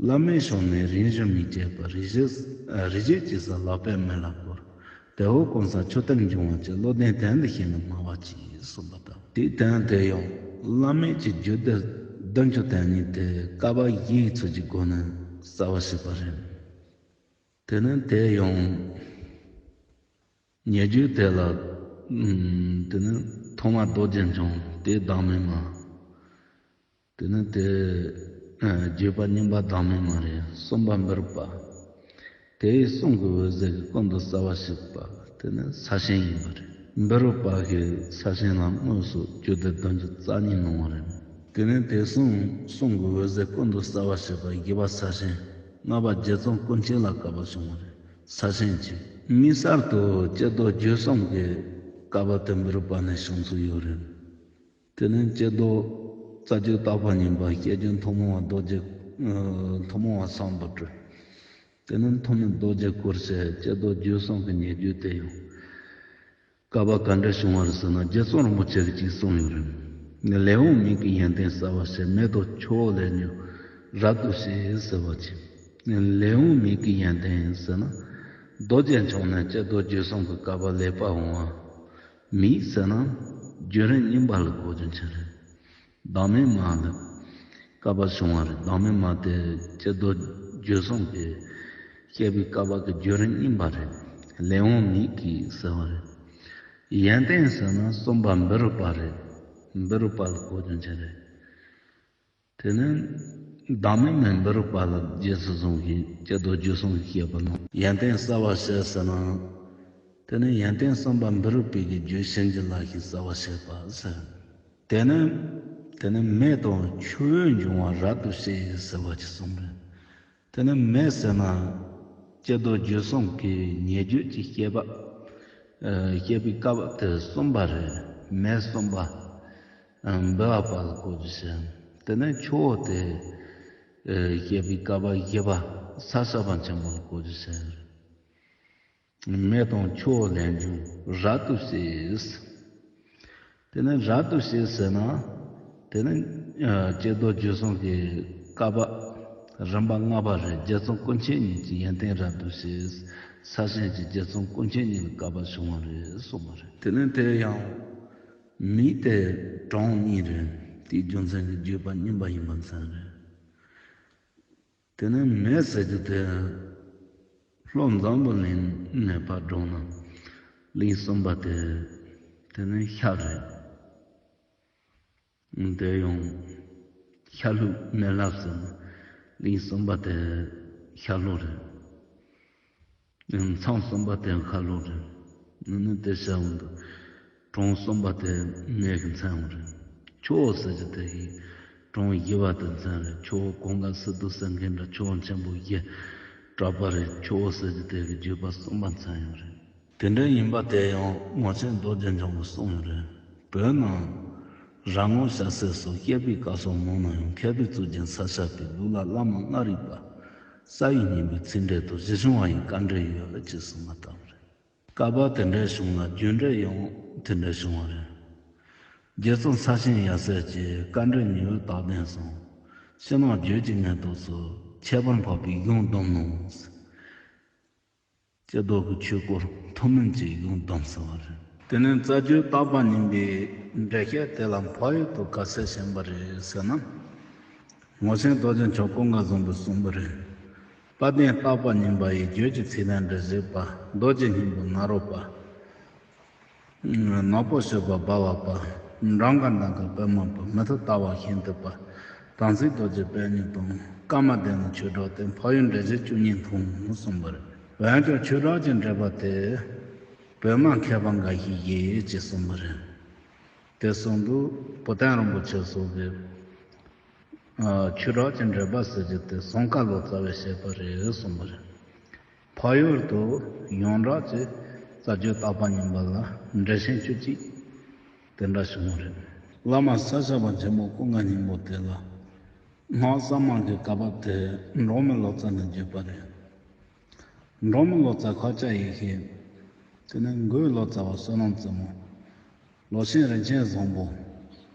བླ་མེད་ཕྱོགས་ནས་རིང་བཞིན་མི་བརྗོད་པ། རིག་བྱེད་རིག་བྱེད་ཅེས་ལག་པས་མེ་ལ་བསྐོར། དེ་འོག་ཀུན་ས་ཆུ་གཏེར་འབྱུང་བ་ཅན། བློ་ལྡན་དོན་འདི་ཤེས་ན་སྨྲ་བར་གྱིས་གསུངས་པ་ལྟ་བུ། དེའི་དོན་དེ་ཡང་བླ་མེད་ཀྱི་རྒྱུད་སྡེ་བདུན་ཅུ་དོན་གཉིས་དེ་བསྐལ་པ་བཞིའི་ཚུལ་གྱི་སྒོ་ནས་གསལ་བར་བྱེད་པ་རེད། དེ་ནས་དེ་ཡང་ཉེ་བརྗོད་དེ་ལ་ཨམ་དེ་ནས་ཐོག་མར་རྡོ་རྗེ་འཆང་། དེ་བདག་མེད་མ། དེ་ནས་དེ་ཨ་བརྗོད་པ་གཉིས་པ་བདག་མེད་མ་རེད། གསུམ་པ་འབུམ་རམས་པ། དེ་ཡི་གསུང་གི་འོད་ཟེར་གྱིས་ཀུན་ཏུ་གསལ་བར་བྱེད་པ་དེ་ནི་ས་ཆེན་ཡིན་པ་རེད། འབུམ་རམས་པ་གིས་ས་ཆེན་ལ་དངོས་སུ་རྒྱུད་སྡེ་བདུན་ཅུ་རྩ་གཉིས་གནང་བ་རེད། དེ་ནས་དེ་གསུང་གསུང་གི་འོད་ཟེར་ཀུན་ཏུ་གསལ་བར་བྱེད་པ་བཞི་པ་ས་ཆེན། ལྔ་པ་རྗེ་ཙོང་ཀུན་མཁྱེན་ལ་བསྐལ་པ་བྱུང་བ་རེད། ས་ཆེན་གྱི་དམིགས་བསལ་དུ་སྐྱབས་བདག་རྒྱུད་གསུམ་གྱི་བསྐལ་པ་དེ་འབུམ་རམས་པ་ནས་བྱུང་ཚུལ་ཡོད་རེད། དེ་ནས་སྐྱབས་བདག་རྩ་རྒྱུད་བརྟག་པ་གཉིས་པ་བཤད་རྒྱུད་ཐུན་མོང་བ་རྡོ་རྗེ་ཨ་ཐུན་མོང་བ་གསང་དུ་གྲོལ། དེ་ནས་ཐོག་མའི་རྡོ་རྗེ་འཁོར་ཞེས་སྐྱབས་བདག་རྒྱུད་གསུམ་གྱི་ཉེ་བརྗོད་དེ་ཡང་བསྐལ་པ་ག་འདྲ་བྱུང་བ་རེད་ཟེར་ན། རྗེ་ཙོང་རིན་པོ་ཆེ་གིས་ཅིག་གསུངས་ཡོད་རེད། ལེགས་འོང་མིག་གི་ཡོན་ཏན་གསལ་བར་བྱེད། མེ་ཏོག་ཆུ་བོ་ལས་འབྱུང་རབ་ཏུ་ཕྱེ་ཟེར་བ་ཅིག་ལེགས་འོང་མིག་གི་ཡོན་ཏན་ཟེར་ན། རྡོ་རྗེ་འཆང་ནས་སྐྱབས་བདག་རྒྱུད་གསུམ་གྱི་བསྐལ་པ་ལེགས་པར་འོང་བ། མིག་ཟེར་ན་རྒྱུད་རིམ་གཉིས་པ་ལ་གོ་རྒྱུ་མཚན་རེད། བདག་མེད་མ་ལ་བསྐལ་པ་བྱུང་བ་རེད། བདག་མེད་མ་དེ་སྐྱབས་བདག་རྒྱུད་གསུམ་གྱི་བཤད་པའི་བསྐལ་པ་གི་རྒྱུད་རིམ་གཉིས་པ་རེད། ལེགས་འོང་མིག་གི་ཟེར་བ་རེད། ཡོན་ཏན་ཟེར་ན་གསུམ་པ་འབུམ་རམས་པ་རེད། འབུམ་རམས་པ་ལ་གོ་རྒྱུ་མཚན་རེད། དེ་ནས་བདག་མེད་མའི་འབུམ་རམས་པ་ལ་རྗེས་སུ་བཟུང་ཞིང་སྐྱབས་བདག་རྒྱུད་གསུམ་གྱི་བཤད་པ་གནང་། ཡོན་ཏན་གསལ་བར་བྱེད་ཟེར་ན། དེ་ནས་ཡོན་ཏན་གསུམ་པ་འབུམ་རམས་པའི་གི་རྒྱུད་བྱིན་གྱིས་བརླབས་ཤིང་གསལ་བར་བྱེད་པ་ཟེར། དེ་ནས་དེ་ནས་མེ་དང་ཆུ་བོའི་འབྱུང་བ་རབ་ཏུ་ཕྱེ་ཟེར་བ་ཅིག་གསུངས་རེད། དེ་ནས་མེ་ཟེར་ན་སྐྱབས་བདག་རྒྱུད་གསུམ་གྱི་ཉེ་བརྗོད་ཀྱི་བཤད་པ། ཨ་བཤད་པའི་བསྐལ་པ་དེ་གསུམ་པ་རེད། མེ་གསུམ་པ། ཨ་འབུམ་རམས་པ་ལ་གོ་རྒྱུ་བྱས། དེ་ནས་ཆུ་བོ་དེ་ཨ་བཤད་པའི་བསྐལ་པ་བཞི་པ་ས་བཅུ་པ་ཆེན་པོ་ལ་གོ་རྒྱུ་བྱས། མེ་དང་ཆུ་བོ་ལས་འབྱུང་རབ་ཏུ་ཕྱེ། དེ་ནས་རབ་ཏུ་ཕྱེ་ཟེར་ན། དེ་ནས་ཨ་སྐྱབས་བདག་རྒྱུད་གསུམ་གྱི་བསྐལ་པ་རིམ་པ་ལྔ་པ་རེད། རྗེ་ཙོང་ཀུན་མཁྱེན་ཉིད་ཀྱི་ཡོན་ཏན་རབ་ཏུ་ཕྱེ། ས་ཆེན་གྱི་རྗེ་ཙོང་ཀུན་མཁྱེན་ཉིད་ལ་བསྐལ་པ་བྱུང་བ་རེད་གསུངས་པ་རེད། དེ་ནས་དེ་ཡང་མིག་དེ་གྲངས་གཉིས་རེད། དེའི་རྒྱུ་མཚན་གྱིས་བརྗོད་པ་གཉིས་པ་ཡིན་པ་མཚོན་རེད། དེ་ནས་མེ་ཟེར་རྒྱུ་དེ་ལྷོ་འཛམ་བུ་གླིང་ནས་ཕར་འགྲོ་ན་གླིང་གསུམ་པ་དེ་དེ་ནས་ཤར་རེད། དེ་ཡང་ཤར་ལྷོའི་མེ་རླབས་ཟེར་ན་གླིང་གསུམ་པ་དེ་ཤར་ལྷོ་རེད། མཚམས་གསུམ་པ་དེ་ཤར་ལྷོ་རེད། ནི་ནི་དེ་བྱ་བ་འདུག་གྲོང་གསུམ་པ་དེ་མེ་གི་མཚན་བ་རེད། ཆུ་བོ་ཟེར་རྒྱུ་དེ་གི་གྲོང་བཞི་པ་དེ་མཚན་རེད། ཆུ་བོ་གངྒཱ་སི་འདུ་སེང་གེ་འདྲ་ཆུ་བོ་ཆེན་པོ་བཞི་གྲགས་པ་རེད། ཆུ་བོ་ཟེར་རྒྱུ་དེ་གི་བརྗོད་པ་གསུམ་པ་མཚན་ཡོད་རེད། དེ་འདྲ་ཡིན་པ་དེ་ཡང་ངོར་ཆེན་རྡོ་རྗེ་འཆང་གིས་གསུངས་ཡོད་རེད། བོད་ནང་ར་ངོ་ཤ་ཟས་སོགས་བཤད་པའི་སྐལ་བཟང་མང་ན་ཡང་མཁས་པའི་གཙུག་རྒྱན་ས་སྐྱ་པའི་ལུགས་ལ་བླ་མ་ལྔ་རིག་པ། རྩ་བའི་སྙིང་པོའི་ཚིག་འགྲེལ་དུ་གཞི་བྱུང་བ་ཡི་བཀའ་འགྲེལ་ཡོད་ལ་ཅེས་གསུངས་པ་ལྟ་བུ་རེད། བསྐལ་པ་དེ་འདྲའི་བྱུང་ལ་རྒྱུ་འབྲས་ཡང་དེ་འདྲའི་བྱུང་བ་རེད། རྗེ་ཙོང་ས་ཆེན་ཡབ་སྲས་ཀྱི་བཀའ་འགྲེལ་ཉི་འོད་རྟགས་ལྡན་གསུངས། ཕྱི་ནང་རྒྱུད་ཀྱི་ངེས་དོན་སོགས་ཁྱད་པར་འཕགས་པའི་གཞུང་བསྡོམས་ནོ། སྐྱབས་བདག་གི་ཆོས་སྐོར་ཐུན་མིན་གྱི་གཞུང་བསྡོམས་ཟེར་བ་རེད། དེ་ནས་རྩ་རྒྱུད་བརྟག་པ་གཉིས་པའི་འགྲེལ་བཤད་དེ་ལ་འཕགས་ཡུལ་དུ་ག་ཚད་བྱིན་པ་རེད་ཟེར་ན། ངོར་ཆེན་རྡོ་རྗེ་འཆང་ཀུན་དགའ་བཟང་པོས་གསུངས་པ་རེད། དཔལ་ལྡན་བརྟག་པ་གཉིས་པ་ཡི་རྒྱུད་ཀྱི་ཚིག་དོན་འགྲེལ་བྱེད་པ། རྡོ་རྗེ་སྙིང་པོ་ནཱ་རོ་པ། ནག་པོ་སྤྱོད་པ་སྦ་བ་པ། འགྲམ་ཁ་འདམ་ཁའི་པདྨ་བུ། མི་ཐུབ་ལྟ་བ་ཤིན་ཏུ་དཔའ། དམ་ཚིག་རྡོ་རྗེ་པད་ཉི་སྟོང་། བཀའ་མ་བདེན་ན་ཆོས་བསྒྲགས་ཏེ། འཕགས་ཡུལ་འདྲེན་བྱེད་བཅུ་གཉིས་མཐོང་། གསུངས་པ་རེད། འོན་ཀྱང་ཆོས་བསྒྲགས་ཀྱི་འགྲེལ་པ་དེ་བོད་མ་མཁས་པ་འགའ་ཞིག་ཡིས་ཅེས་གསུངས་པ་རེད། དེ་གསུངས་དུས་བུ་སྟོན་རིན་པོ་ཆེ་སོགས་ཀྱིས། ཨ། ཆོས་བསྒྲགས་ཀྱི་འགྲེལ་པ་ཟེར་རྒྱུ་དེ་ཟུང་དཀར་ལོ་ཙཱ་བས་བཤད་པ་རེད་གསུངས་པ་རེད། འཕགས་ཡུལ་དུ་ཡོངས་གྲགས་ཀྱི་རྩ་རྒྱུད་བརྟག་པ་གཉིས་པ་ལ་འགྲེལ་ཆེན་བཅུ་གཅིག་དེ་འདྲ་བྱུང་བ་རེད། བླ་མ་ས་སྐྱ་པ་ཆེན་པོ་ཀུན་དགའ་སྙིང་པོ་དེ་ལ་སྔགས་གསར་མ་གི་བཀའ་བབས་དེ་འབྲོག་མི་ལོ་ཙཱ་ནས་བརྒྱུད་པ་རེད། འབྲོག་མི་ལོ་ཙཱ་ཁ་ཆག་ཡེ་ཤེས། དེ་ནས་མགོན་ལོ་ཙཱ་བ་བསོད་ནམས་རྩེ་མོ། ལོ་ཆེན་རིན་ཆེན་བཟང་པོ།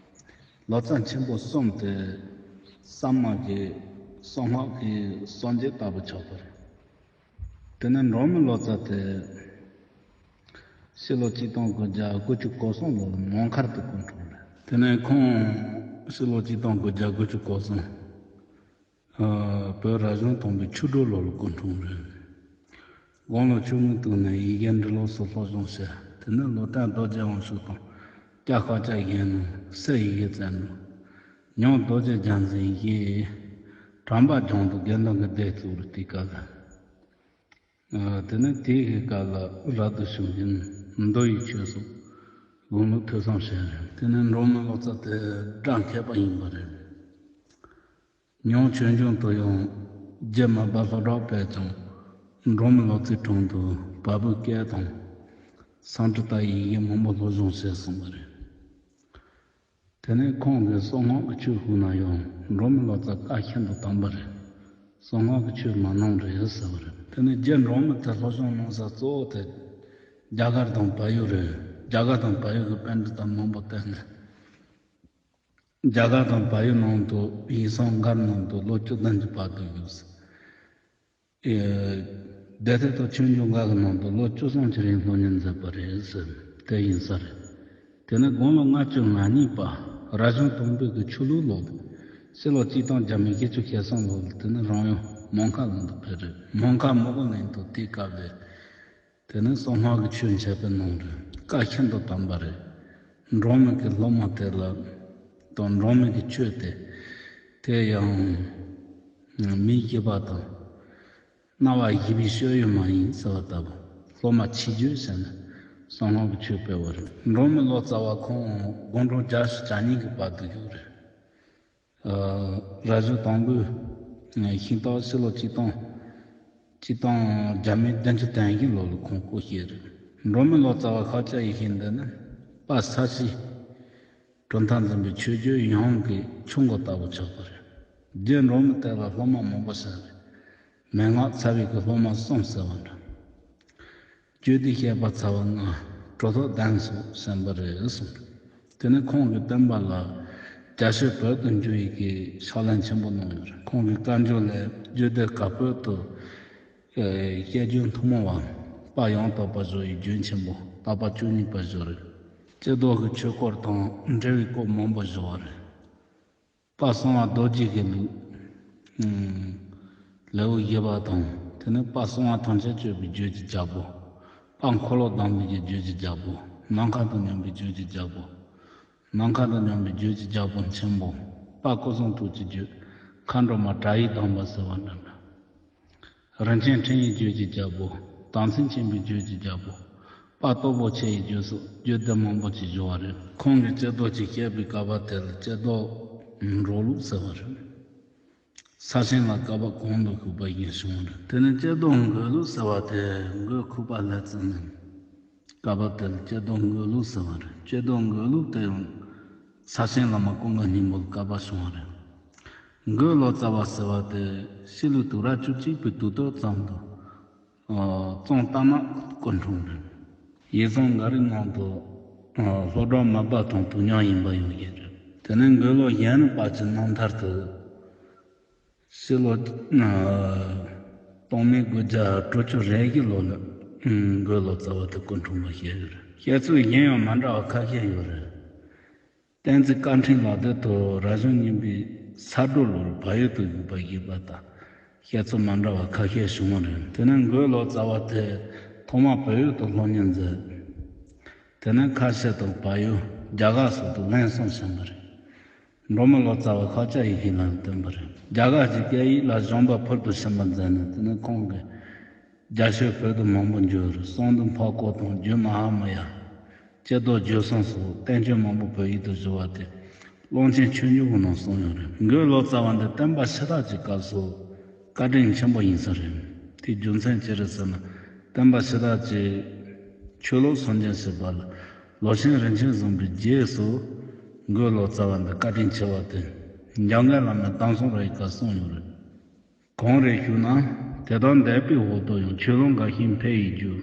ལོ་ཙཱ་ཆེན་པོ་གསུམ་དེ་གསར་མ་གི་གསང་སྔགས་ཀྱི་སངས་རྒྱས་ལྟ་བུ་ཆགས་པ་རེད། དེ་ནས་འབྲོག་མི་ལོ་ཙཱ་དེ་ཕྱི་ལོ་ཆིག་སྟོང་དགུ་བརྒྱ་དགུ་བཅུ་གོ་གསུམ་ལོར་ནམ་མཁར་དུ་སྐུ་འཁྲུངས་རེད། དེ་ནས་ཁོང་ཕྱི་ལོ་ཆིག་སྟོང་དགུ་བརྒྱ་དགུ་བཅུ་གོ་གསུམ། ཨ། བོད་རབ་བྱུང་དང་པོའི་ཆུ་སྦྲུལ་ལོ་ལ་སྐུ་འཁྲུངས་རེད། དགུང་ལོ་བཅུ་གཉིས་བཏུལ་ནས་ཡི་གེ་འབྲི་ཀློག་སོགས་སློབ་སྦྱོང་བྱས། དེ་ནས་ལོ་ལྟར་རྡོ་རྗེ་དབང་ཕྱུག་དང་སྐྱ་ཤོག་ལྕགས་གཞོན་ནུ་སྲས་ཡི་གེ་བཙན་སྒྲོལ། ཉང་རྡོ་རྗེ་རྒྱལ་མཚན་ཡི་གེ། དྲན་པ་ལྗོངས་དུ་དགེ་འདུན་གྱི་སྡེ་བཙུགས་རེད། དེའི་སྐབས་ལ། ཨ། དེ་ནས་དེའི་སྐབས་ལ་རབ་ཏུ་བྱུང་ཞིང་མདོ་ཡི་ཆོས་སོགས་དགུང་ལོ་ཐོས་བསམ་བྱས་རེད། དེ་ནས་འབྲོག་མི་ལོ་ཙཱ་དེ་སྒྲ་མཁས་པ་ཡིན་པ་རེད། ཉང་ཆོས་འབྱུང་དུ་ཡང་རྗེ་མར་པ་ལྷོ་བྲག་པས་ཀྱང་འབྲོག་མི་ལོ་ཙཱའི་དྲུང་དུ་བ་སྤུའི་སྐད་དང་སཾ་སྐྲྀ་ཏ་ཡི་ཡི་གེ་མང་པོ་སློབ་སྦྱོང་བྱས་གསུངས་པ་རེད། དེ་ནས་ཁོང་གིས་གསང་སྔགས་ཀྱི་ཆོས་ཕུལ་ན་ཡང་འབྲོག་མི་ལོ་ཙཱ་བཀའ་ཤིན་ཏུ་དམ་པ་རེད། གསང་སྔགས་ཀྱི་ཆོས་མ་གནང་རེད་ཟེར་བ་རེད། དེ་ནས་རྗེ་འབྲོག་མི་དེ་སློབ་སྦྱོང་གནང་ས་གཙོ་བོ་དེ་རྒྱ་གར་དང་བལ་ཡུལ་རེད། རྒྱ་གར་དང་བལ་ཡུལ་གྱི་པཎྜི་ཏ་མང་པོ་བསྟེན་ནས། རྒྱ་གར་དང་བལ་ཡུལ་ནང་དུ་ཡིག་ཚང་འགའ་ནང་དུ་ལོ་བཅུ་བདུན་གྱི་བར་དུ་བཞུགས། ཨེ། སྡེ་སྲིད་དང་ཆོས་འབྱུང་འགའ་གི་ནང་དུ་ལོ་བཅུ་གསུམ་གྱི་རིང་སློབ་གཉེར་མཛད་པ་རེད་ཟེར། དེ་ཡིན་ས་རེད། དེ་ནས་དགུང་ལོ་ལྔ་བཅུ་ང་གཉིས་པ་རབ་བྱུང་དང་པོའི་གི་ཆུ་ལུག་ལོ། ཕྱི་ལོ་གཅིག་སྟོང་བརྒྱ་མེད་བཞི་བཅུ་ཞེ་གསུམ་ལོ་ལ་དེ་ནས་རང་ཡུལ་མོན་ཁ་ལུང་དུ་ཕེབས་རེད། མོན་ཁ་མི་བོ་གླིང་དུ་དེའི་སྐབས་ལས། དེ་ནས་གསང་སྔགས་ཀྱི་ཆོས་འཆད་པའི་ནང་རེད། བཀའ་ཤིན་ཏུ་དམ་པ་རེད། འབྲོག་མི་གི་སློབ་མ་དེ་ལ་དང་འབྲོག་མི་གི་ཆོས་དེ། དེ་ཡང་མི་བཞི་པ་དང་རྣ་བ་བཞི་པའི་སྤྱོད་ཡུལ་མ་ཡིན་ཟེར་བ་ལྟ་བུ། སློབ་མ་ཆིག་བརྒྱུད་ཟེར་ནས་གསང་སྔགས་ཀྱི་ཆོས་སྤེལ་བ་རེད། འབྲོག་མི་ལོ་ཙཱ་བ་ཁོང་དགུང་གྲངས་བརྒྱད་ཅུ་གྱ་གཉིས་ཀྱི་བར་དུ་བཞུགས་རེད། ཨ། རབ་བྱུང་དང་པོའི་ཤིང་སྟག་ཕྱི་ལོ་གཅིག་སྟོང་། གཅིག་སྟོང་བརྒྱ་མེད་བདུན་ཅུ་དོན་བཞི་ལོ་ལ་ཁོང་སྐུ་གཤེགས་རེད། འབྲོག་མི་ལོ་ཙཱ་བ་ཁ་ཆག་ཡེ་ཤེས་འདི་ནི་དཔལ་ས་སྐྱའི་གྲུབ་མཐའ་འཛིན་པའི་ཆོས་བརྒྱུད་ཡོངས་ཀྱི་ཆུ་མགོ་ལྟ་བུ་ཆགས་པ་རེད། རྗེ་འབྲོག་མི་དེ་ལ་སློབ་མ་མང་པོ་ཟེར་རེད། མན་ངག་ཚ་བའི་གི་སློབ་མ་གསུམ་ཟེར་བ་འདྲ། རྒྱུད་སྡེ་བཤད་པ་ཚ་བ་ལྔ། གྲུབ་ཐོབ་གདན་སོགས་གསན་པ་རེད་གསུངས། དེ་ནས་ཁོང་གི་བསྟན་པ་ལ་རྒྱ་ཆོས་བོད་དུ་འགྱུར་བའི་གི་ཕྱག་ལས་ཆེན་པོ་གནང་ཡོད་རེད། ཁོང་གི་བཀའ་འགྱུར་ལས་རྒྱུད་སྡེ་བཀའ་པོད་དུ་བཤད་རྒྱུན་ཐུན་མོང་བ། དཔལ་ཡང་དག་པར་བཞུགས་པའི་རྒྱུན་ཆེན་པོ་བརྟག་པ་བཅུ་གཉིས་པ་བཞུགས་རེད། སྤྱི་ལྡོག་གི་ཆོས་སྐོར་དང་འབྲེལ་བའི་སྐོར་མང་པོ་བཞུགས་པ་རེད། དཔལ་གསང་བ་རྡོ་རྗེ་གི་ལེའུ་ལེའུ་བཞི་པ་དང་། དེ་ནས་དཔལ་གསང་བ་ཐམས་ཅད་སྤྱོད་པའི་རྒྱུད་ཀྱི་རྒྱལ་པོ། དཔལ་འཁོར་ལོ་སྡོམ་པའི་རྒྱུད་ཀྱི་རྒྱལ་པོ། ནམ་མཁའ་དང་མཉམ་པའི་རྒྱུད་ཀྱི་རྒྱལ་པོ། ནམ་མཁའ་དང་མཉམ་པའི་རྒྱུད་ཀྱི་རྒྱལ་པོ་ཆེན་པོ། དཔལ་སྐུ་གསུང་ཐུགས་ཀྱི་རྒྱུད། མཁའ་འགྲོ་མ་དགྲ་ཡི་སྡོམ་པ་ཟེར་བ་འདྲ་འདྲ། རིན་ཆེན་ཕྲེང་བའི་རྒྱུད་ཀྱི་རྒྱལ་པོ། དམ་ཚིག་ཆེན་པོའི་རྒྱུད་ཀྱི་རྒྱལ་པོ། དཔལ་སྟོབས་པོ་ཆེ་ཡི་རྒྱུད་སོགས་རྒྱུད་སྡེ་མང་པོ་ཅིག་བཞུགས་པ་རེད། ཁོང་གི་སྤྱི་ལྡོག་ཅིག་བཤད་པའི་བཀའ་པ་དེ་ལ་སྤྱི་ལྡོག་འབྲོག་ལུགས་ཟེར་བ་རེད། ས་ཆེན་ལ་བཀའ་པ་གོང་དུ་ཞུས་པ་བཞིན་བྱུང་བ་རེད། དེ་ནས་སྤྱི་ལྡོག་མགོན་ལུགས་ཟེར་བ་དེ་མགོན་ཁུ་པ་ལེགས་བཙུན་ནས། བཀའ་བབས་དེ་ལ་སྤྱི་ལྡོག་མགོན་ལུགས་ཟེར་བ་རེད། སྤྱི་ལྡོག་མགོན་ལུགས་དེ་ཡང་ས་ཆེན་བླ་མ་ཀུན་དགའ་སྙིང་པོ་ལ་བཀའ་བབས་བྱུང་བ་རེད། མགོན་ལོ་ཙཱ་བ་ཟེར་བ་དེ་ཕྱི་ལོའི་དུས་རབས་བཅུ་གཅིག་པའི་དུས་སྟོད་ཙམ་དུ་གཙང་རྟ་དམག་སྐུ་འཁྲུངས་རེད། ཡིག་ཚང་འགའ་རེའི་ནང་དུ་ལྷོ་བྲག་མར་པ་དང་དུས་མཉམ་ཡིན་པ་ཡང་བཞེད་རེད། དེ་ནས་མགོན་ལོ་གཞོན་ནུ་དཔལ་གྱི་རྣམ་ཐར་དུ། ཕྱི་ལོ་སྟོང་མེད་དགུ་བརྒྱ་དྲུག་ཅུ་རེ་བཞི་ལོ་ལ་མགོན་ལོ་ཙཱ་བ་དེ་སྐུ་འཁྲུངས་པ་ཞིག་ཡོད་རེད། བཤད་ཚུལ་གཞན་ཡང་མི་འདྲ་བ་ཁ་ཤས་ཡོད་རེད། བསྟན་འཛིན་བཀའ་ཕྲེང་ལག་སྡེབ་ཐོག་རབ་བྱུང་གཉིས་པའི་ས་སྦྲུལ་ལོར་བལ་ཡུལ་དུ་བཞུགས་པ་ཞིག་པ་དང་བཤད་ཚུལ་མི་འདྲ་བ་ཁ་ཤས་བྱུང་བ་རེད། དེ་ནས་མགོན་ལོ་ཙཱ་བ་དེ་ཐོག་མར་བལ་ཡུལ་དུ་སློབ་གཉེར་མཛད། དེ་ནས་ཁ་ཤས་དང་བལ་ཡུལ། རྒྱ་གར་སོགས་སུ་ལན་གསུམ་ཕྱིན་པ་རེད། འབྲོག་མི་ལོ་ཙཱ་བ་ཤཱཀྱ་ཡེ་ཤེས་ལ་བསྟེན་པ་རེད། རྒྱ་གར་གྱི་སྐད་ཡིག་ལ་སྦྱངས་པ་ཕུལ་དུ་ཕྱིན་པ་མཛད་ནས། དེ་ནས་ཁོང་གིས་རྒྱ་ཆོས་བོད་དུ་མང་པོ་བསྒྱུར། གསང་འདུས་འཕགས་སྐོར་དང་རྒྱུད་མ་ཧཱ་མཱ་ཡ། ཀྱེ་རྡོར་རྒྱུད་གསུམ་སོགས་བསྟན་བཅོས་མང་པོ་བོད་ཡིག་ཏུ་བསྒྱུར་བ་དེ་ཀློང་ཆེན་ཆོས་འབྱུང་གི་ནང་གསུངས་ཡོད་རེད། མགོན་ལོ་ཙཱ་བ་འདི་བསྟན་པ་ཕྱི་དར་གྱི་སྐབས་སུ་བཀའ་དྲིན་ཆེན་པོ་ཡིན་ས་རེད། དེའི་རྒྱུ་མཚན་ཅི་རེད་ཟེར་ན། བསྟན་པ་ཕྱི་དར་གྱི་ཆོས་ལུགས་སྲུང་སྐྱོབ་བྱེད་པ་ལ་ལོ་ཆེན་རིན་ཆེན་བཟང་པོའི་རྗེས་སུ་མགོན་ལོ་ཙཱ་བ་འདི་བཀའ་དྲིན་ཆེ་བ་དེ་འཇམ་མགོན་བླ་མས་གདམས་ངག་རེ་ཡི་སྐབས་གསུངས་ཡོད་རེད། གང་རེད་ཞུ་ན། དེ་དག་འདས་པའི་འོག་ཏུ་ཡང་ཆོས་ལུགས་འགའ་ཞིག་འཕེལ་བའི་རྒྱུ།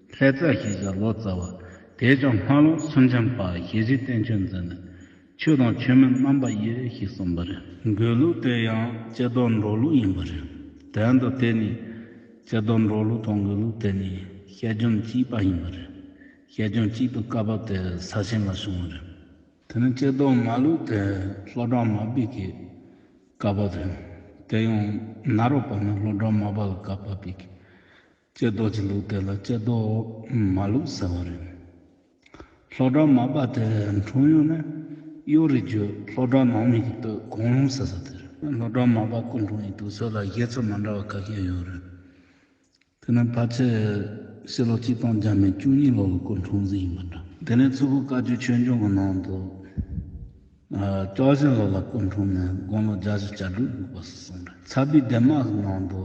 ལྷ་རྩེ་ཞེས་བྱ་ལོ་ཙཱ་བ། དེས་ཀྱང་སྔགས་ལུགས་སུན་འབྱིན་པ་ཞེས་བྱའི་བསྟན་བཅོས་མཛད་ནས། ཆོས་དང་ཆོས་མིན་རྣམ་པ་དབྱེ་ཞེས་གསུངས་པ་རེད། མགོན་ལུགས་དེ་ཡང་ཀྱེ་རྡོར་འབྲོག་ལུགས་ཡིན་པ་རེད། དོན་དུ་དེ་ནི་ཀྱེ་རྡོར་འབྲོག་ལུགས་དང་མགོན་ལུགས་དེ་གཉིས་བཤད་རྒྱུན་གཅིག་པ་ཡིན་པ་རེད། བཤད་རྒྱུན་གཅིག་པའི་བཀའ་བབས་དེ་ས་ཆེན་ལ་བྱུང་བ་རེད། དེ་ནས་ཀྱེ་རྡོར་མ་ལུགས་དེ་ལྷོ་བྲག་མར་པའི་གི་བཀའ་བབས་རེད། དེ་ཡང་ནཱ་རོ་པ་ནས་ལྷོ་བྲག་མར་པ་ལ་བཀའ་བབས་པའི་གི་ཀྱེ་རྡོར་གྱི་ལུགས་དེ་ལ་ཀྱེ་རྡོར་མ་ལུགས་ཟེར་བ་རེད། ལྷོ་བྲག་མར་པ་དེ་འཁྲུངས་ཡུལ་ནི་གཡོ་རུ་རྒྱུད་ལྷོ་བྲག་ནང་མི་གི་སྟོད་གངས་ལུང་ཟེར་ས་དེ་རེད། ལྷོ་བྲག་མར་པ་སྐུ་འཁྲུངས་ཡི་དུས་ཚོད་ལ་བཞེད་ཚུལ་མ་འདྲ་བ་ཁ་ཤས་ཡོད་རེད། དེ་ནས་ཕལ་ཆེར་ཕྱི་ལོ་ཆིག་སྟོང་བརྒྱ་མེད་བཅུ་གཉིས་ལོ་ལ་སྐུ་འཁྲུངས་ཟིན་ཡིན་པ་འདྲ། དེ་ནས་མཚུར་ཕུ་བཀའ་བརྒྱུད་ཆོས་འབྱུང་གི་ནང་དུ། ཨ། བཅུ་བཞི་ལོ་ལ་སྐུ་འཁྲུངས་ནས་དགུང་ལོ་བརྒྱད་ཅུ་གྱ་དྲུག་བཞུགས་པ་སོགས་གསུངས་རེད། ཚ་བའི་ལྡེབ་མ་གི་ནང་དུ་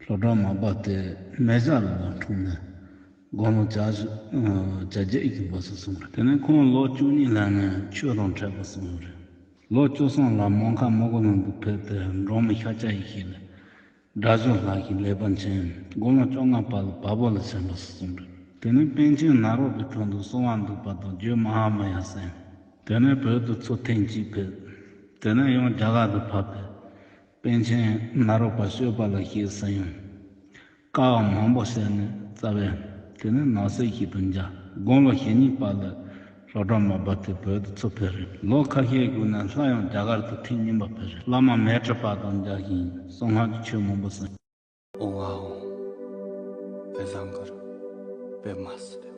ལྷོ་བྲག་མར་པ་དེ་མེ་བྱ་ལོ་ལ་འཁྲུངས་ནས་དགུང་ལོ་བརྒྱད་ཅུ་ཨ་གྱ་བརྒྱད་བཞུགས་པ་སོགས་གསུངས་རེད། དེ་ནས་ཁོང་ལོ་བཅུ་གཉིས་ལོན་ནས་ཆོས་དང་འཕྲད་པ་གསུངས་ཡོད་རེད། ལོ་བཅུ་གསུམ་ལ་མོན་ཁ་མོ་གྷོ་ལུང་དུ་ཕེབས་ཏེ་འབྲོག་མི་ཤཱཀྱ་ཡེ་ཤེས་ལ་སྒྲ་སྦྱོར་ལྷག་གིས་ལེགས་པར་མཁྱེན། དགུང་ལོ་བཅོ་ལྔ་པ་ལ་བལ་པོ་ལ་བྱོན་པ་སོགས་གསུངས་རེད། དེ་ནས་པཎ་ཆེན་ནཱ་རོ་པའི་དྲུང་དུ་གསང་བ་འདུས་པ་དང་རྒྱུད་མ་ཧཱ་མཱ་ཡ་གསན། དེ་ནས་བོད་དུ་ཚུར་ཐེངས་གཅིག་ཕེབས། དེ་ནས་ཡང་རྒྱ་གར་དུ་ཕེབས་པས། པཎ་ཆེན་ནཱ་རོ་པ་སྤྱོད་པ་ལ་གཤེགས་ཟིན་ཡང་། དཀའ་བ་མང་པོ་བྱས་ནས་རྩ་བའི་དེ་ནས་ནང་གསེས་ཤིག་ཏུ་མཇལ། དགུང་ལོ་ཞེ་གཉིས་པ་ལ་ལྷོ་བྲག་མར་པ་དེ་བོད་དུ་ཚུར་ཕེབས་རེད། ལོ་ཁ་ཤས་སྒུག་ནས་སླར་ཡང་རྒྱ་གར་དུ་ཐེངས་གཉིས་པ་ཕེབས་རེད། བླ་མ་མཻ་ཏྲི་པ་དང་མཇལ་ཞིང་གསང་སྔགས་ཀྱི་ཆོས་མང་པོ་གསན། ཨོང་ཨ་ཨོང་། པད་བཟང་གར་པད་མ་སི།